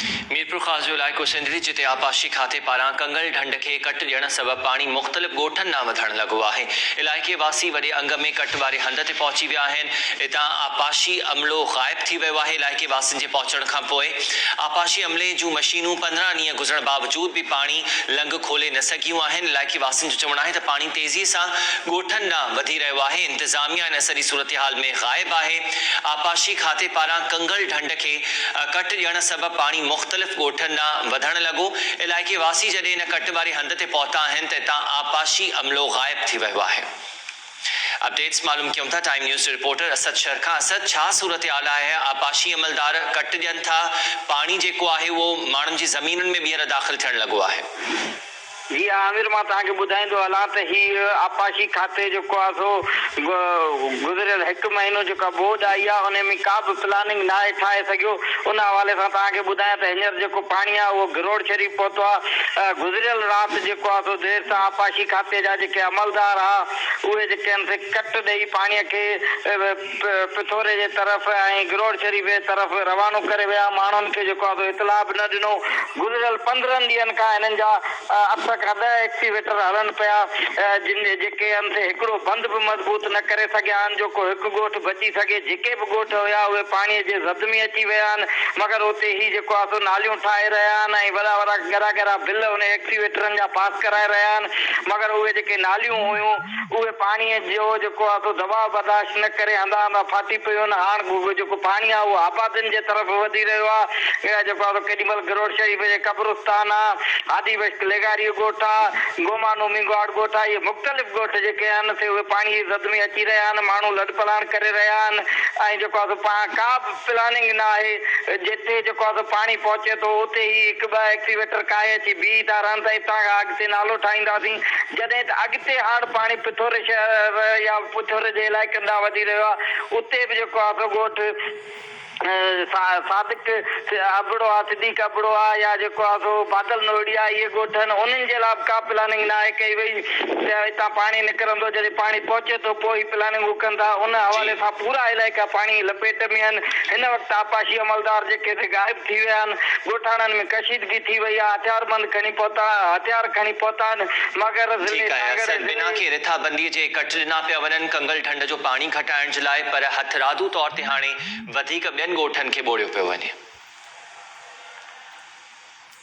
ميرپورخاص جو علائقو سنڌڙي جتي آبپاشي کاتي پاران ڪنگل ڍنڍ کي ڪٽ ڏيڻ سبب پاڻي مختلف ڳوٺن ڏانهن وڌڻ لڳو آهي. علائقي واسي وڏي انگ ۾ ڪٽ واري هنڌ تي پهچي ويا آهن. اتان آبپاشي عملو غائب ٿي ويو آهي. علائقي واسين جي پهچڻ کانپوء آبپاشي عملي جون مشينون 15 ڏينهن گذرڻ باوجود به پاڻي لنگهه کولي نه سگهيون آهن. علائقي واسين جو چوڻ آهي ته پاڻي تيزي سان ڳوٺن ڏانهن وڌي رهيو آهي. انتظاميا ان سڄي صورتحال ۾ غائب آهي. آبپاشي کاتي پاران ڪنگل ڍنڍ کي ڪٽ ڏيڻ سبب پاڻي مختلف ڳوٺن ڏانهن وڌڻ لڳو. علائقي واسي جڏهن ان ڪٽ واري هنڌ تي پهتا آهن ته اتان آبپاشي عملو غائب ٿي ويو آهي. اپڊيٽس معلوم ڪيون ٿا ٽائيم نيوز جي رپورٽر اسد شر کان. اسد ڇا صورتحال آهي آبپاشي عملدار ڪٽ ڏين ٿا پاڻي جيڪو آهي اهو ماڻهن جي زمينن ۾ ٻيهر داخل ٿيڻ لڳو آهي. جي ها عامر مان توهان کي ٻڌائيندو هلان ته هي آبپاشي کاتي جيڪو آهي سو گذريل هڪ مهينو جيڪا ٻوڏ آئي آهي انهي ۾ ڪا به پلاننگ ناهي ٺاهي سگهيو ان حوالي سان توهان کي ٻڌايان ته هينئر جيڪو پاڻي آهي اهو گروڙ شريف پهتو آهي گذريل رات جيڪو آهي سو دير سان آبپاشي کاتي جا جيڪي عملدار ها اهي جيڪي آهن سي ڪٽ ڏئي پاڻي کي پٿوري جي طرف ۽ گروڙ شريف جي طرف روانو ڪري ويا، ماڻهن کي جيڪو آهي سو اطلاع به نه ڏنو، گذريل 15 ڏينهن کان هنن جا اٺ کان ڏهه ايڪسيويٽر هلن پيا، جن جيڪي آهن سي هڪڙو بند به مضبوط نه ڪري سگهيا آهن جو ڪو هڪ ڳوٺ بچي سگهي، جيڪي به ڳوٺ هيا اهي پاڻي جي زد ۾ اچي ويا آهن، مگر اتي هي جيڪو آهي سو ناليون ٺاهي رهيا آهن ۽ وڏا وڏا ڳرا ڳرا بل انهي ايڪسيويٽرن جا پاس ڪرائي رهيا آهن، مگر اهي جيڪي ناليون هيون. اهي پاڻيء جو جيڪو آهي سو دٻاء برداشت نه ڪري هنڌان هنڌان ڦاٽي پيون آهن. هاڻ جيڪو پاڻي آهي اهو آبادين جي طرف وڌي رهيو آهي. جيڪو آهي سو ڪيڏي مهل گروڙ شريف جي قبرستان آهي، هادي بخش لغاري ڳوٺ آهي، گومانو مينگهواڙ ڳوٺ آهي، اهي مختلف ڳوٺ جيڪي آهن سي اهي پاڻي جي زد ۾ اچي رهيا آهن. ماڻهو لڏپلاڻ ڪري رهيا آهن ۽ جيڪو آهي سو ڪا به پلاننگ نه آهي، جتي جيڪو آهي سو پاڻي پهچي ٿو اتي ئي هڪ ٻه ايڪسيويٽر ڪاهي اچي بيهي ٿا رهن ته اتان کان اڳتي نالو ٺاهينداسين، جڏهن ته اڳتي هاڻ پاڻي پٿوري شهر يا پٿوري جي علائقن ڏانهن وڌي رهيو آهي اتي به جيڪو آهي سو ڳوٺ صادق ابڙو آهي، صديق ابڙو آهي يا جيڪو آهي سو بادل نوئڙي آهي اهي ڳوٺ آهن انهن جي لاء به ڪا پلاننگ ناهي ڪئي وئي ته اتان پاڻي نڪرندو جڏهن پاڻي پهچي ٿو پوء هي پلاننگون ڪن ٿا ان حوالي سان پورا علائقا پاڻي جي لپيٽ ۾ آهن هن وقت آبپاشي عملدار جيڪي سي غائب ٿي ويا آهن ڳوٺاڻن ۾ ڪشيدگي ٿي وئي آهي هٿياربند کڻي پهتا هٿيار کڻي پهتا آهن مگر ضلعي ٺيڪ آهي سانگهڙ اسد بنا ضلعي. ڪنهن رٿابندي جي ڪٽ ڏنا پيا وڃن ڪنگل ڍنڍ جو پاڻي گهٽائڻ جي لاء پر هٿرادو طور تي هاڻي وڌيڪ ٻين ڳوٺن کي ٻوڙيو پيو وڃي.